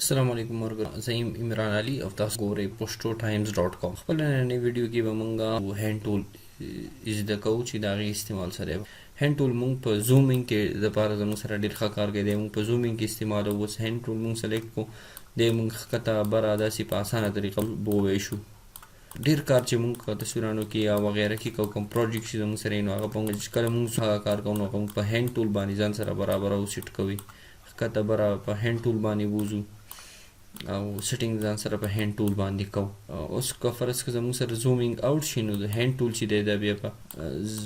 السلام علیکم ورګر، زه یم عمران علي او تاسو ګورئ پښتو ټایمز.کام. خپل نننۍ ویډیو کې به مونږ hand tool زده کوو چې د هغې استعمال سره. Hand tool مونږ په zooming کې دپاره زموږ سره ډېر ښه کار کوي. دی مونږ په zooming کې استعمالوو. اوس hand tool مونږ select کو، دی مونږ ښکته بره داسې په اسانه طریقه بوی شو. ډیر کار چې مونږ تصویرانو کې یا وغیره کې کوو، کوم project چې زموږ سره، نو هغه په کله مونږ هغه کار کوو، نو هغه مونږ په hand tool باندې ځان سره برابر او set کوي. ښکته بره په hand tool باندې بوزو او setting ځان سره په hand tool باندې کو. اوس که فرض که زموږ سره zooming out شي، نو د hand tool چې دی، دا بیا په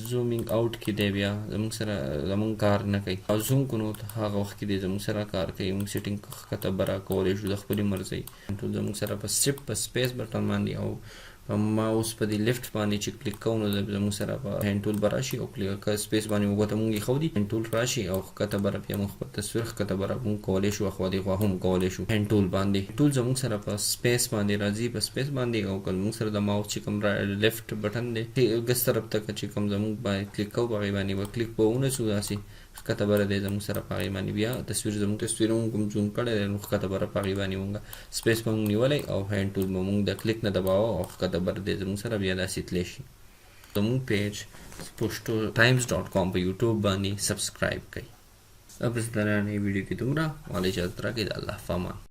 zooming out کې دی، بیا زموږ سره زموږ کار نه کوي، او zoom کو نو هغه وخت کې دی زموږ سره کار کوي. موږ setting ښکته بره کولی شو د خپلې مرضۍ. Tool زموږ سره په shift، په space button باندې او په ماوس په دې left باندې چې کلیک کوو، نو زموږ سره په hand tool به راشي، او کلیک space باندې وګوته مونږ یې خو دي hand tool راشي، او ښکته بره بیا موږ خپل تصویر ښکته بره مونږ کولی شو، اخوا دې خوا هم کولی شو hand tool باندې. Tool زموږ سره په space باندې راځي، په space باندې، او کله موږ سره د ماوس چې کوم left button دی، ګس طرف ته چې کوم زموږ باندې کلیک کوو، هغې باندې به کلیک به ونه شو، داسې ښکته بره دی زموږ سره په هغې باندې بیا تصویر، زموږ تصویر موږ کوم zoom کړی دی، نو ښکته بره په هغې باندې موږ space به موږ نیولی او hand tool به موږ د کلیک نه دباوه، او ښکته بره دی زموږ سره بیا داسې تلی شي. زموږ page پښتو ټایمز.کام په یوټیوب باندې subscribe کړئ. بس د نننۍ ویډیو کې دومره. مال اجازه راکړئ، د الله په امان.